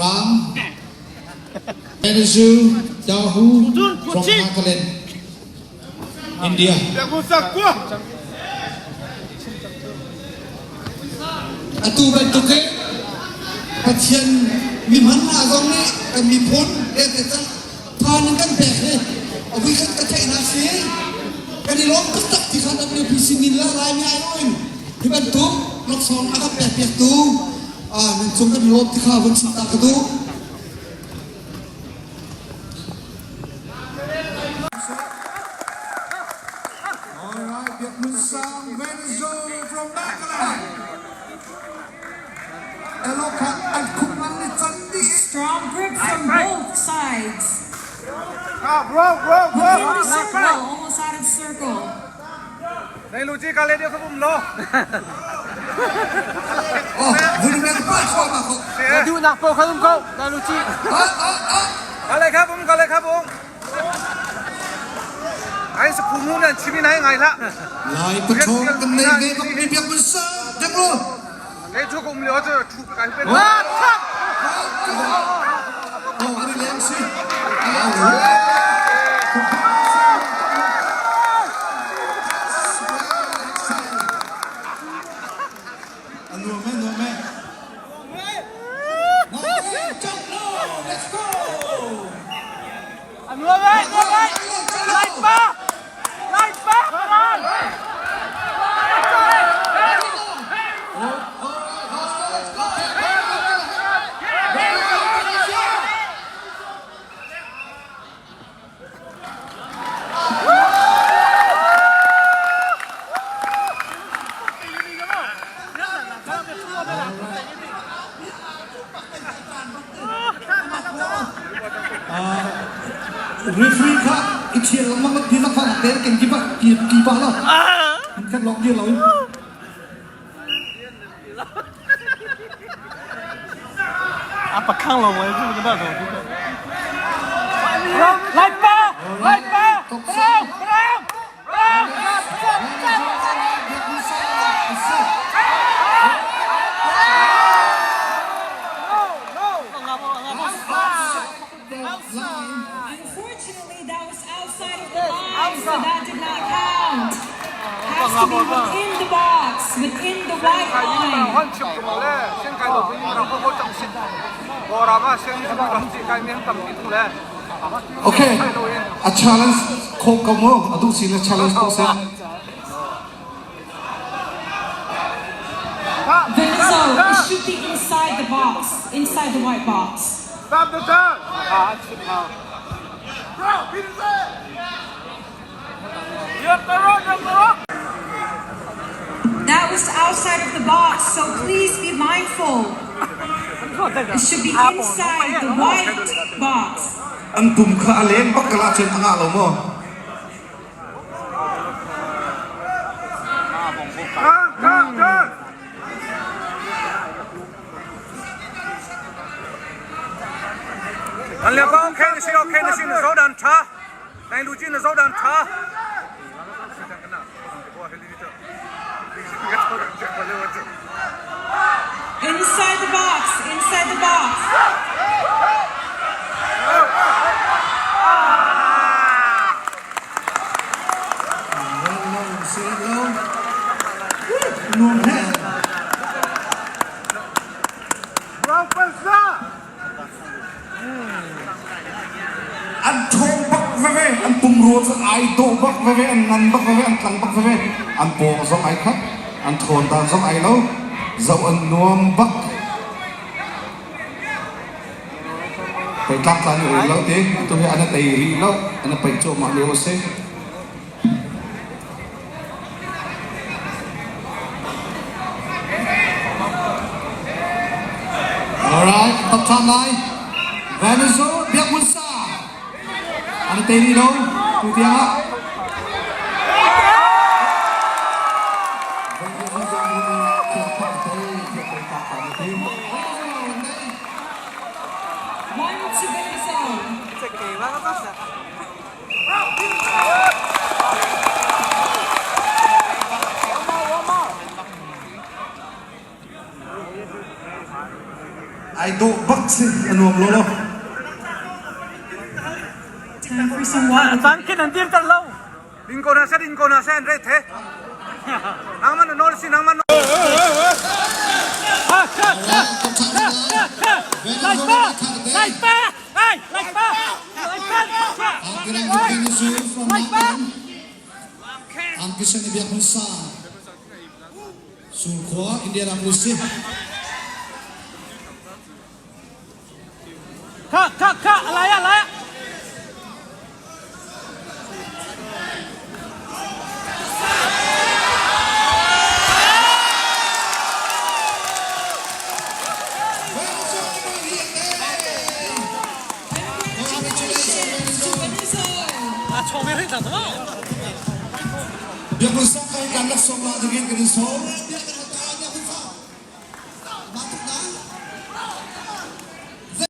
Ram Venezu Dahu from Nagaland, India. Atu bantukin Pathian mihman hna zong nih kan miphun le tha nan kan pek hi a vui khat ka theihnak si. Kan i lawm taktak ti kha WPC min la Laimi aiawh in hi bantuk laksawng a kan pek piaktu nan cung kan i lawm ti kha vun chim ta ka duh. All right, Biakmun Sang Venzo from Nagaland. Strong grip from both sides. Within the circle, almost out of circle. Nei lu chi ka le dio khum lo. Oh, vun men pa chwa ma ko. Na duh nak po kha um ko. Na lu chi. Ka le kha bum ka le kha bum. Ai sa phu mu nan chimi nai ngai la. Lai pathong kan nei ve bak mi biak mun sa dek lo. Nei thu kum lio chu thu kai pe. Oh, ani leng si. Anuam e, nuam e. Let's go! Anuam e, nuam e. Lai pa. Lai pa. Come on. Referee kha i thial lengmang ti na fa te ken ki ba ki ki ba lo kan lok dir lo. 啊，不看了，我也是个那种。来吧，来吧，来来来！ Unfortunately, that was outside of the line, so that did not count. Has to be within the box, within the white line. Okay, a challenge kho ko mu adu si le challenge ko se. So it should be inside the box, inside the white box. Stop the time. That was outside of the box, so please be mindful. It should be inside the white box. An pum kha a leng bak kala chen anga lo mo. Come, come, come. An le kong khen si o khen si na zo dan tha. Nai lu chi na zo dan tha. Inside the box, inside the box. Lo si lo. Nuam he. Professor. An ṭhawng bak veve, an pumrua cu ai dawh bak veve, an ngan bak veve, an tlang bak veve, an pawng zong ai khat, an ṭhawn dan zong ai lo, zoh an nuam bak. Pei tlangtla nih rel lo ti, atu hi an a tei rih lo, an a paih cuahmah lio a si. Alright, top ṭhan lai. Venezuela Biakmun Sa. An tei rih lo tu tiang ah. One to Venezuela. Ai dawh bak si a nuam lo lo. Time for some water. Caan khin an dir ter lo. Ding ko na se ding ko na se an re the. Nangman nol si nangman Ha ha ha ha ha ha. Lai pa! Lai pa! Hey, lai pa! Lai pa! Lai pa! Ang kisan ni Biak Hunsa. Surkhua Indianapolis. Kha kha kha lai ah lai ah. Congratulations to Venezuela. A chong ve rin thang Biak Hunsa kai kan laksawng la dingin kan in sawm.